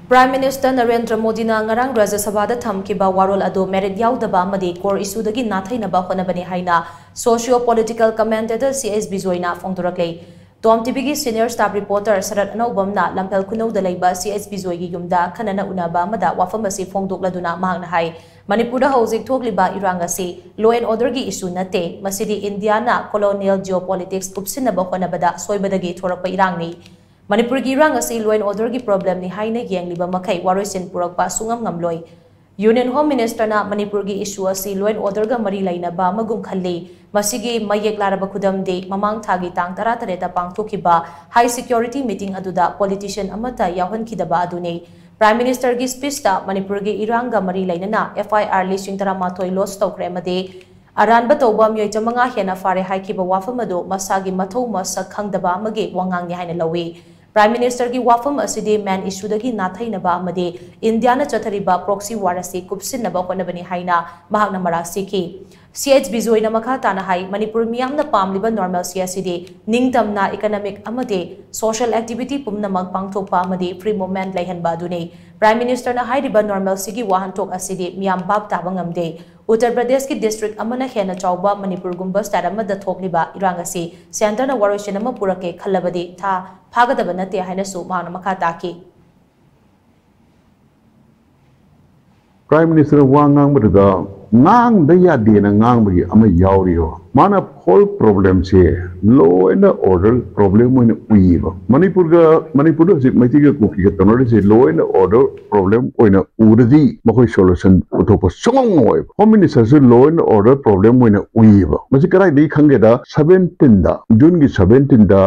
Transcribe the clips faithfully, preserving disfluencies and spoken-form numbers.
Prime Minister Narendra ꯃꯣꯗꯤꯅ ꯉꯔꯥꯡ ꯔꯥꯖ꯭ꯌ ꯁꯚꯥꯗ ꯊꯝꯈꯤꯕ ꯋꯥꯔꯣꯜ ꯑꯗꯨ merit ꯌꯥꯎꯗꯕ ꯑꯃꯗꯤ core issue ꯗꯒꯤ ꯅꯥꯊꯩꯅꯕ ꯍꯣꯠꯅꯕꯅꯤ ꯍꯥꯏꯅ socio political commentator C S ꯕꯤꯖꯣꯏꯅ ꯐꯣꯡꯗꯣꯔꯛꯂꯦ꯫ ꯇꯣꯝ ꯇꯤꯚꯤꯒꯤ senior staff reporter ꯁꯔꯠ ꯑꯅꯧꯕꯝꯅ ꯂꯝꯐꯦꯜ ꯈꯨꯅꯧꯗ ꯂꯩꯕ ꯁꯤ ꯑꯦꯁ ꯕꯤꯖꯣꯏꯒꯤ ꯌꯨꯝꯗ ꯑꯈꯟꯅꯅ ꯎꯅꯕ ꯑꯃꯗ ꯋꯥꯐꯝ ꯑꯁꯤ ꯐꯣꯡꯗꯣꯛꯂꯗꯨꯅ ꯃꯍꯥꯛꯅ ꯍꯥꯏ, ꯃꯅꯤꯄꯨꯔꯗ ꯍꯧꯖꯤꯛ ꯊꯣꯛꯂꯤꯕ ꯏꯔꯥꯡ ꯑꯁꯤ law and order ꯒꯤ issue ꯅꯠꯇꯦ, ꯃꯁꯤꯗꯤ ꯏꯟꯗꯤꯌꯥꯅ colonial geopolitics ꯀꯨꯞꯁꯤꯟꯅꯕ ꯍꯣꯠꯅꯕꯗ ꯁꯣꯏꯕꯗꯒꯤ ꯊꯣꯔꯛꯄ ꯏꯔꯥꯡꯅꯤ꯫ ꯃꯅꯤꯄꯨꯔꯒꯤ ꯏꯔꯥꯡ ꯑꯁꯤ law and order ꯒꯤ problem ꯅꯤ ꯍꯥꯏꯅ ꯌꯦꯡꯂꯤꯕ ꯃꯈꯩ ꯋꯥꯔꯣꯏꯁꯤꯟ ꯄꯨꯔꯛꯄ ꯁꯨꯡꯉꯝ ꯉꯝꯂꯣꯏ꯫ Union Home Minister ꯅ ꯃꯅꯤꯄꯨꯔꯒꯤ issue ꯑꯁꯤ law and order ꯒ ꯃꯔꯤ ꯂꯩꯅꯕ ꯑꯃꯒꯨꯝ ꯈꯜꯂꯤ꯫ ꯃꯁꯤꯒꯤ ꯃꯌꯦꯛ ꯂꯥꯔꯕ ꯈꯨꯗꯝꯗꯤ ꯃꯃꯥꯡ ꯊꯥꯒꯤ ꯇꯥꯡ ꯇꯔꯥꯇꯔꯦꯠꯇ ꯄꯥꯡꯊꯣꯛꯈꯤꯕ high security meeting ꯑꯗꯨꯗ politician ꯑꯃꯠꯇ ꯌꯥꯎꯍꯟꯈꯤꯗꯕ ꯑꯗꯨꯅꯤ꯫ Prime Minister ꯒꯤ speech ꯇ ꯃꯅꯤꯄꯨꯔꯒꯤ ꯏꯔꯥꯡꯒ ꯃꯔꯤ ꯂꯩꯅꯅ F I R ꯂꯤꯁꯤꯡ ꯇꯔꯥꯃꯥꯊꯣꯏ lodge ꯇꯧꯈ꯭ꯔꯦ ꯑꯃꯗꯤ ꯑꯔꯥꯟꯕ ꯇꯧꯕ ꯃꯤꯑꯣꯏ ꯆꯥꯃꯉꯥ ꯍꯦꯟꯅ ꯐꯥꯔꯦ ꯍꯥꯏꯈꯤꯕ ꯋꯥꯐꯝ ꯑꯗꯨ ꯃꯁꯥꯒꯤ ꯃꯊꯧ ꯃꯁꯛ ꯈꯪꯗꯕ ꯑꯃꯒꯤ ꯋꯥꯉꯥꯡꯅꯤ ꯍꯥꯏꯅ ꯂꯧꯏ꯫ Prime Minister ꯒꯤ ꯋꯥꯐꯝ ꯑꯁꯤꯗꯤ main issue ꯗꯒꯤ ꯅꯥꯊꯩꯅꯕ ꯑꯃꯗꯤ ꯏꯟꯗꯤꯌꯥꯅ ꯆꯠꯊꯔꯤꯕ proxy war ꯑꯁꯤ ꯀꯨꯞꯁꯤꯟꯅꯕ ꯍꯣꯠꯅꯕꯅꯤ ꯍꯥꯏꯅ ꯃꯍꯥꯛꯅ ꯃꯔꯥꯜ ꯁꯤꯈꯤ꯫ ꯁꯤ ꯑꯦꯆ ꯕꯤꯖꯣꯏꯅ ꯃꯈꯥ ꯇꯥꯅ ꯍꯥꯏ, ꯃꯅꯤꯄꯨꯔ ꯃꯤꯌꯥꯝꯅ ꯄꯥꯝꯂꯤꯕ normalcy ꯑꯁꯤꯗꯤ ꯅꯤꯡꯇꯝꯅ economic ꯑꯃꯗꯤ social activity ꯄꯨꯝꯅꯃꯛ ꯄꯥꯡꯊꯣꯛꯄ ꯑꯃꯗꯤ free movement ꯂꯩꯍꯟꯕ ꯑꯗꯨꯅꯤ꯫ Prime Minister ꯅ ꯍꯥꯏꯔꯤꯕ normalcy ꯒꯤ ꯋꯥꯍꯟꯊꯣꯛ ꯑꯁꯤꯗꯤ ꯃꯤꯌꯥꯝ ꯚꯥꯞ ꯇꯥꯕ ꯉꯝꯗꯦ꯫ ꯎꯠꯇꯔ ꯄ꯭ꯔꯗꯦꯁꯀꯤ district ꯑꯃꯅ ꯍꯦꯟꯅ ꯆꯥꯎꯕ ꯃꯅꯤꯄꯨꯔꯒꯨꯝꯕ state ꯑꯃꯗ ꯊꯣꯛꯂꯤꯕ ꯏꯔꯥꯡ ꯑꯁꯤ centre ꯅ ꯋꯥꯔꯣꯏꯁꯤꯟ ꯑꯃ ꯄꯨꯔꯛꯀꯦ ꯈꯜꯂꯕꯗꯤ ꯊꯥ ꯐꯥꯒꯗꯕ ꯅꯠꯇꯦ ꯍꯥꯏꯅꯁꯨ ꯃꯍꯥꯛꯅ ꯃꯈꯥ ꯇꯥꯈꯤ꯫ Prime Minister ꯅ ꯋꯥ ꯉꯥꯡꯕꯗꯨꯗ ꯉꯥꯡꯗ ꯌꯥꯗꯦꯅ ꯉꯥꯡꯕꯒꯤ ꯑꯃ ꯌꯥꯎꯔꯤꯕ꯫ ꯃꯥꯅ whole problemꯁꯦ law and order problem ꯑꯣꯏꯅ ꯎꯏꯌꯦꯕ꯫ ꯃꯅꯤꯄꯨꯔꯒ, ꯃꯅꯤꯄꯨꯔꯗ ꯍꯧꯖꯤꯛ ꯃꯩꯇꯩꯒ ꯀꯨꯀꯤꯒ ꯇꯧꯅꯔꯤꯁꯦ law and order problem ꯑꯣꯏꯅ ꯎꯔꯗꯤ ꯃꯈꯣꯏ solution ꯄꯨꯊꯣꯛꯄ ꯁꯨꯡꯉꯝ ꯉꯝꯃꯣꯏꯕ꯫ Home Minister ꯁꯨ law and order problem ꯑꯣꯏꯅ ꯎꯏꯌꯦꯕ꯫ ꯃꯁꯤ ꯀꯗꯥꯏꯗꯒꯤ ꯈꯪꯒꯦꯗ, seventeenꯗ, Juneꯒꯤ seventeenꯗ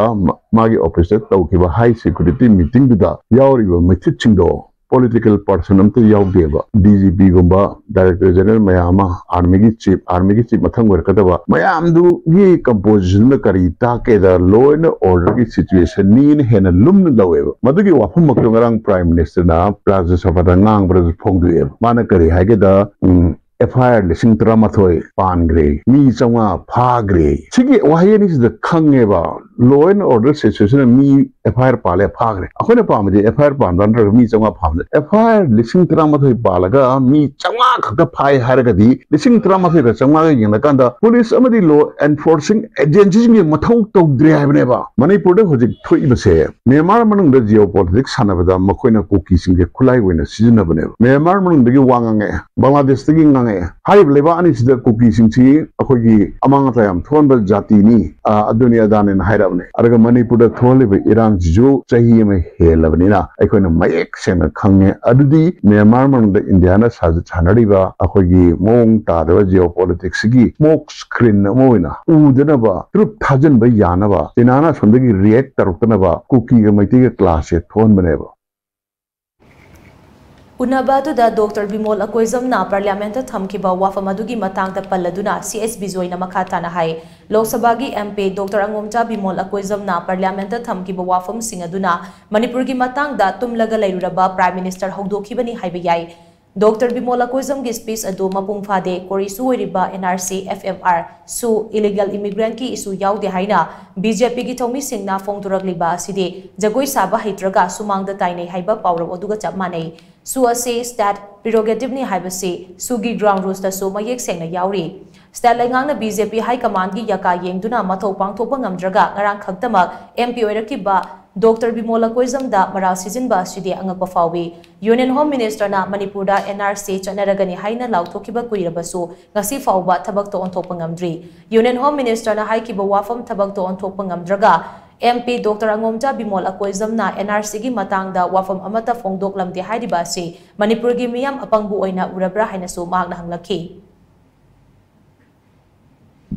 ꯃꯥꯒꯤ officeꯇ ꯇꯧꯈꯤꯕ high security meetingꯗꯨꯗ ꯌꯥꯎꯔꯤꯕ ꯃꯤꯊꯤꯠꯁꯤꯡꯗꯣ political person ꯑꯝꯇ ꯌꯥꯎꯗꯦꯕ꯫ ꯗꯤ ꯖꯤ ꯄꯤꯒꯨꯝꯕ, Director General ꯃꯌꯥꯝ ꯑꯃ, armyꯒꯤ chief, armyꯒꯤ chief ꯃꯊꯪ ꯑꯣꯏꯔꯛꯀꯗꯕ ꯃꯌꯥꯝꯗꯨꯒꯤ compositionꯗ ꯀꯔꯤ ꯇꯥꯛꯀꯦꯗ, law and orderꯒꯤ situationꯅꯤꯅ ꯍꯦꯟꯅ ꯂꯨꯝꯅ ꯂꯧꯋꯦꯕ꯫ ꯃꯗꯨꯒꯤ ꯋꯥꯐꯝꯃꯛꯇꯣ ꯉꯔꯥꯡ Prime Ministerꯅ ꯔꯥꯖ꯭ꯌ ꯁꯚꯥꯗ ꯉꯥꯡꯕꯗꯁꯨ ꯐꯣꯡꯗꯣꯛꯑꯦꯕ꯫ ꯃꯥꯅ ꯀꯔꯤ ꯍꯥꯏꯒꯦꯗ, ꯎꯝ, F I R ꯂꯤꯁꯤꯡ ꯇꯔꯥꯃꯥꯊꯣꯏ ꯄꯥꯟꯈ꯭ꯔꯦ, ꯃꯤ ꯆꯥꯝꯃꯉꯥ ꯐꯥꯈ꯭ꯔꯦ꯫ ꯁꯤꯒꯤ ꯋꯥꯍꯩ ꯑꯅꯤꯁꯤꯗ ꯈꯪꯉꯦꯕ, law and order situation me F I R ꯄꯥꯜꯂꯦ, ꯐꯥꯈ꯭ꯔꯦ꯫ ꯑꯩꯈꯣꯏꯅ ꯄꯥꯝꯕꯗꯤ F I R ꯄꯥꯟꯕ ꯅꯠꯇ꯭ꯔꯒ ꯃꯤ ꯆꯥꯝꯃꯉꯥ ꯐꯥꯕꯅꯦ꯫ F I R ꯂꯤꯁꯤꯡ ꯇꯔꯥꯃꯥꯊꯣꯏ ꯄꯥꯜꯂꯒ ꯃꯤ ꯆꯥꯝꯃꯉꯥ ꯈꯛꯇ ꯐꯥꯏ ꯍꯥꯏꯔꯒꯗꯤ, ꯂꯤꯁꯤꯡ ꯇꯔꯥꯃꯥꯊꯣꯏꯒ ꯆꯥꯝꯃꯉꯥꯒ ꯌꯦꯡꯉꯀꯥꯟꯗ police ꯑꯃꯗꯤ law enforcing agencyꯁꯤꯡꯒꯤ ꯃꯊꯧ ꯇꯧꯗ꯭ꯔꯦ ꯍꯥꯏꯕꯅꯦꯕ꯫ ꯃꯅꯤꯄꯨꯔꯗ ꯍꯧꯖꯤꯛ ꯊꯣꯛꯏꯕꯁꯦ, ꯃ꯭ꯌꯥꯟꯃꯥꯔ ꯃꯅꯨꯡꯗ geopolitics ꯁꯥꯟꯅꯕꯗ ꯃꯈꯣꯏꯅ ꯀꯨꯀꯤꯁꯤꯡꯁꯦ ꯈꯨꯠꯂꯥꯏ ꯑꯣꯏꯅ ꯁꯤꯖꯤꯟꯅꯕꯅꯦꯕ꯫ ꯃ꯭ꯌꯥꯟꯃꯥꯔ ꯃꯅꯨꯡꯗꯒꯤ ꯋꯥ ꯉꯥꯡꯉꯛꯑꯦ, ꯕꯪꯒ꯭ꯂꯥꯗꯦꯁꯇꯒꯤ ꯉꯥꯡꯉꯛꯑꯦ꯫ ꯍꯥꯏꯔꯤꯕ ꯂꯩꯕꯥꯛ ꯑꯅꯤꯁꯤꯗ ꯀꯨꯀꯤꯁꯤꯡꯁꯤ ꯑꯩꯈꯣꯏꯒꯤ ꯑꯃꯥꯡ ꯑꯇꯥ ꯌꯥꯝ ꯊꯣꯛꯍꯟꯕ ꯖꯥꯇꯤꯅꯤ, ꯑ, ꯑꯗꯨꯅꯤ ꯑꯗꯥꯅꯤꯅ ꯍꯥꯏꯔꯛꯑꯕꯅꯦ꯫ ꯑꯗꯨꯒ ꯃꯅꯤꯄꯨꯔꯗ ꯊꯣꯛꯍꯜꯂꯤꯕ ꯏꯔꯥꯡꯁꯤꯁꯨ ꯆꯍꯤ ꯑꯃ ꯍꯦꯜꯂꯕꯅꯤꯅ ꯑꯩꯈꯣꯏꯅ ꯃꯌꯦꯛ ꯁꯦꯡꯅ ꯈꯪꯉꯦ꯫ ꯑꯗꯨꯗꯤ ꯃ꯭ꯌꯥꯟꯃꯥꯔ ꯃꯅꯨꯡꯗ ꯏꯟꯗꯤꯌꯥꯅ ꯁꯥꯖ-, ꯁꯥꯟꯅꯔꯤꯕ ꯑꯩꯈꯣꯏꯒꯤ ꯃꯑꯣꯡ ꯇꯥꯗꯕ geopoliticsꯁꯤꯒꯤ smoke screen ꯑꯃ ꯑꯣꯏꯅ ꯎꯗꯅꯕ, proof ꯊꯥꯖꯤꯟꯕ ꯌꯥꯅꯕ, ꯆꯩꯅꯥꯅ ꯑꯁꯣꯝꯗꯒꯤ react ꯇꯧꯔꯛꯇꯅꯕ ꯀꯨꯀꯤꯒ ꯃꯩꯇꯩꯒ classꯁꯦ ꯊꯣꯛꯍꯟꯕꯅꯦꯕ꯫ ꯎꯅꯕ ꯑꯗꯨꯗ ꯗꯣꯛꯇꯔ ꯕꯤꯃꯣꯜ ꯑꯀꯣꯏꯖꯝꯅ ꯄꯥꯔꯂꯤꯌꯥꯃꯦꯟꯠꯇ ꯊꯝꯈꯤꯕ ꯋꯥꯐꯝ ꯑꯗꯨꯒꯤ ꯃꯇꯥꯡꯗ ꯄꯜꯂꯗꯨꯅ ꯁꯤ ꯑꯦꯁ ꯕꯤꯖꯣꯏꯅ ꯃꯈꯥ ꯇꯥꯅ ꯍꯥꯏ, ꯂꯣꯛ ꯁꯚꯥꯒꯤ M P doctor Angomcha Bimol ꯑꯀꯣꯏꯖꯝꯅ ꯄꯥꯔꯂꯤꯌꯥꯃꯦꯟꯠꯇ ꯊꯝꯈꯤꯕ ꯋꯥꯐꯝꯁꯤꯡ ꯑꯗꯨꯅ ꯃꯅꯤꯄꯨꯔꯒꯤ ꯃꯇꯥꯡꯗ ꯇꯨꯝꯂꯒ ꯂꯩꯔꯨꯔꯕ ꯄ꯭ꯔꯥꯏꯝ ꯃꯤꯅꯤꯁꯇꯔ ꯍꯧꯗꯣꯛꯈꯤꯕꯅꯤ ꯍꯥꯏꯕ ꯌꯥꯏ꯫ ꯗꯣꯛꯇꯔ ꯕꯤꯃꯣꯜ ꯑꯀꯣꯏꯖꯝꯒꯤ ꯁ꯭ꯄꯤꯆ ꯑꯗꯨ ꯃꯄꯨꯡ ꯐꯥꯗꯦ, ꯀꯣꯔꯤꯁꯨ ꯑꯣꯏꯔꯤꯕ N R C, F M R ꯁꯨ, ꯏꯂꯤꯒꯦꯜ ꯏꯃꯤꯒ꯭ꯔꯦꯟꯠꯀꯤ ꯏꯁꯨ ꯌꯥꯎꯗꯦ ꯍꯥꯏꯅ ꯕꯤ ꯖꯦ ꯄꯤꯒꯤ ꯊꯧꯃꯤꯁꯤꯡꯅ ꯐꯣꯡꯗꯣꯔꯛꯂꯤꯕ ꯑꯁꯤꯗꯤ ꯖꯒꯣꯏ ꯁꯥꯕ ꯍꯩꯇ꯭ꯔꯒ ꯁꯨꯃꯥꯡꯗ ꯇꯥꯏꯅꯩ ꯍꯥꯏꯕ ꯄꯥꯎꯔꯧ ꯑꯗꯨꯒ ꯆꯞ ꯃꯥꯟꯅꯩ꯫ ꯁꯨ ꯑꯁꯤ ꯁ꯭ꯇꯦꯠ ꯄ꯭ꯔꯤꯔꯣꯒꯦꯇꯤꯚꯅꯤ ꯍꯥꯏꯕꯁꯤ ꯁꯨꯒꯤ ꯒ꯭ꯔꯥꯎꯟ ꯔꯨꯜꯁꯇꯁꯨ ꯃꯌꯦꯛ ꯁꯦꯡꯅ ꯌꯥꯎꯔꯤ꯫ ꯁ꯭ꯇꯦꯠ ꯂꯩꯉꯥꯛꯅ ꯕꯤ ꯖꯦ ꯄꯤ ꯍꯥꯏ ꯀꯃꯥꯟꯗꯒꯤ ꯌꯥꯀꯥ ꯌꯦꯡꯗꯨꯅ ꯃꯊꯧ ꯄꯥꯡꯊꯣꯛꯄ ꯉꯝꯗ꯭ꯔꯒ ꯉꯔꯥꯡ ꯈꯛꯇꯃꯛ ꯑꯦꯝ ꯄꯤ ꯑꯣꯏꯔꯛꯈꯤꯕ ꯗꯣꯛꯇꯔ ꯕꯤꯃꯣꯜ ꯑꯀꯣꯏꯖꯝꯗ ꯃꯔꯥꯜ ꯁꯤꯖꯤꯟꯕ ꯑꯁꯤꯗꯤ ꯑꯉꯛꯄ ꯐꯥꯎꯏ꯫ ꯌꯨꯅꯤꯌꯟ ꯍꯣꯝ ꯃꯤꯅꯤꯁꯇꯔꯅ ꯃꯅꯤꯄꯨꯔꯗ ꯑꯦꯟ ꯑꯥꯔ ꯁꯤ ꯆꯠꯅꯔꯒꯅꯤ ꯍꯥꯏꯅ ꯂꯥꯎꯊꯣꯛꯈꯤꯕ ꯀꯨꯏꯔꯕꯁꯨ ꯉꯁꯤ ꯐꯥꯎꯕ ꯊꯕꯛꯇ ꯑꯣꯟꯊꯣꯛꯄ ꯉꯝꯗ꯭ꯔꯤ꯫ ꯌꯨꯅꯤꯌꯟ ꯍꯣꯝ ꯃꯤꯅꯤꯁꯇꯔꯅ ꯍꯥꯏꯈꯤꯕ ꯋꯥꯐꯝ ꯊꯕꯛꯇ ꯑꯣꯟꯊꯣꯛꯄ ꯉꯝꯗ꯭ꯔꯒ M P doctor Angomcha Bimol ꯑꯀꯣꯏꯖꯝꯅ ꯑꯦꯟ ꯑꯥꯔ ꯁꯤꯒꯤ ꯃꯇꯥꯡꯗ ꯋꯥꯐꯝ ꯑꯃꯠꯇ ꯐꯣꯡꯗꯣꯛꯂꯝꯗꯦ ꯍꯥꯏꯔꯤꯕ ꯑꯁꯤ ꯃꯅꯤꯄꯨꯔꯒꯤ ꯃꯤꯌꯥꯝ ꯑꯄꯪꯕ ꯑꯣꯏꯅ ꯎꯔꯕ꯭ꯔꯥ ꯍꯥꯏꯅꯁꯨ ꯃꯍꯥꯛꯅ ꯍꯪꯂꯛꯈꯤ꯫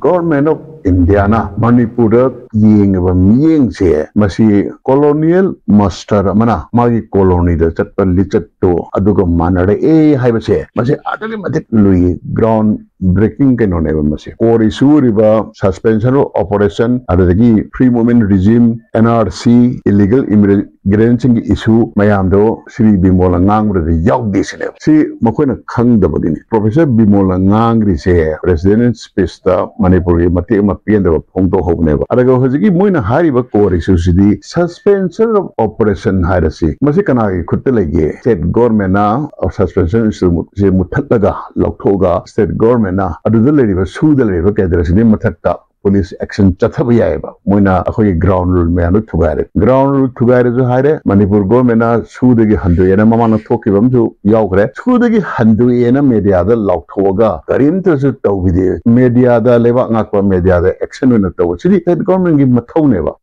Government of Indiaꯅ ꯃꯅꯤꯄꯨꯔꯗ ꯌꯦꯡꯉꯤꯕ ꯃꯤꯠꯌꯦꯡꯁꯦ, ꯃꯁꯤ colonial master ꯑꯃꯅ ꯃꯥꯒꯤ colonyꯗ ꯆꯠꯄ ꯂꯤꯆꯠꯇꯣ ꯑꯗꯨꯒ ꯃꯥꯟꯅꯔꯛꯑꯦ ꯍꯥꯏꯕꯁꯦ, ꯃꯁꯤ ꯑꯗꯨꯛꯀꯤ ꯃꯇꯤꯛ ꯂꯨꯏ꯫ Ground breaking ꯀꯩꯅꯣꯅꯦꯕ ꯃꯁꯤ꯫ Core issue ꯑꯣꯏꯔꯤꯕ suspension of operation, ꯑꯗꯨꯗꯒꯤ free movement regime, N R C, illegal immigrantꯁꯤꯡꯒꯤ issue ꯃꯌꯥꯝꯗꯣ ꯁ꯭ꯔꯤ ꯕꯤꯃꯣꯜꯅ ꯉꯥꯡꯕꯗꯗꯤ ꯌꯥꯎꯗꯦ ꯁꯤꯅꯦꯕ꯫ ꯁꯤ ꯃꯈꯣꯏꯅ ꯈꯪꯗꯕꯒꯤꯅꯤ꯫ Professor ꯕꯤꯃꯣꯜꯅ ꯉꯥꯡꯈ꯭ꯔꯤꯁꯦ president's speechꯇ ꯃꯅꯤꯄꯨꯔꯒꯤ ꯃꯇꯦꯛ ꯑꯃ ꯄꯦꯟꯗꯕ ꯐꯣꯡꯗꯣꯛꯍꯧꯕꯅꯦꯕ꯫ ꯑꯗꯨꯒ ꯍꯧꯖꯤꯛꯀꯤ ꯃꯣꯏꯅ ꯍꯥꯏꯔꯤꯕ core issue CD suspension of operation ꯍꯥꯏꯔꯁꯤ, ꯃꯁꯤ ꯀꯅꯥꯒꯤ ꯈꯨꯠꯇ ꯂꯩꯒꯦ? State government ꯅ suspension ꯁꯦ ꯃꯨꯠꯊꯠꯂꯒ ꯂꯧꯊꯣꯛꯑꯒ state government ꯅ ꯑꯗꯨꯗ ꯂꯩꯔꯤꯕ, ꯁꯨꯗ ꯂꯩꯔꯤꯕ cadre ꯁꯤꯡꯒꯤ ꯃꯊꯛꯇ police action ꯆꯠꯊꯕ ꯌꯥꯏꯑꯕ꯫ ꯃꯣꯏꯅ ꯑꯩꯈꯣꯏꯒꯤ ground rule ꯃꯌꯥꯝꯗꯣ ꯊꯨꯒꯥꯏꯔꯦ꯫ Ground rule ꯊꯨꯒꯥꯏꯔꯦꯁꯨ ꯍꯥꯏꯔꯦ, ꯃꯅꯤꯄꯨꯔ government ꯅ ꯁꯨꯗꯒꯤ ꯍꯟꯗꯣꯛꯑꯦꯅ ꯃꯃꯥꯡꯗ ꯊꯣꯛꯈꯤꯕ ꯑꯃꯁꯨ ꯌꯥꯎꯈ꯭ꯔꯦ꯫ ꯁꯨꯗꯒꯤ ꯍꯟꯗꯣꯛꯑꯦꯅ media ꯗ ꯂꯥꯎꯊꯣꯛꯑꯒ ꯀꯔꯤꯝꯇꯁꯨ ꯇꯧꯕꯤꯗꯦ꯫ Media ꯗ, ꯂꯩꯕꯥꯛ ꯉꯥꯛꯄ media ꯗ action ꯑꯣꯏꯅ ꯇꯧꯕ, ꯁꯤꯗꯤ state government ꯀꯤ ꯃꯊꯧꯅꯦꯕ꯫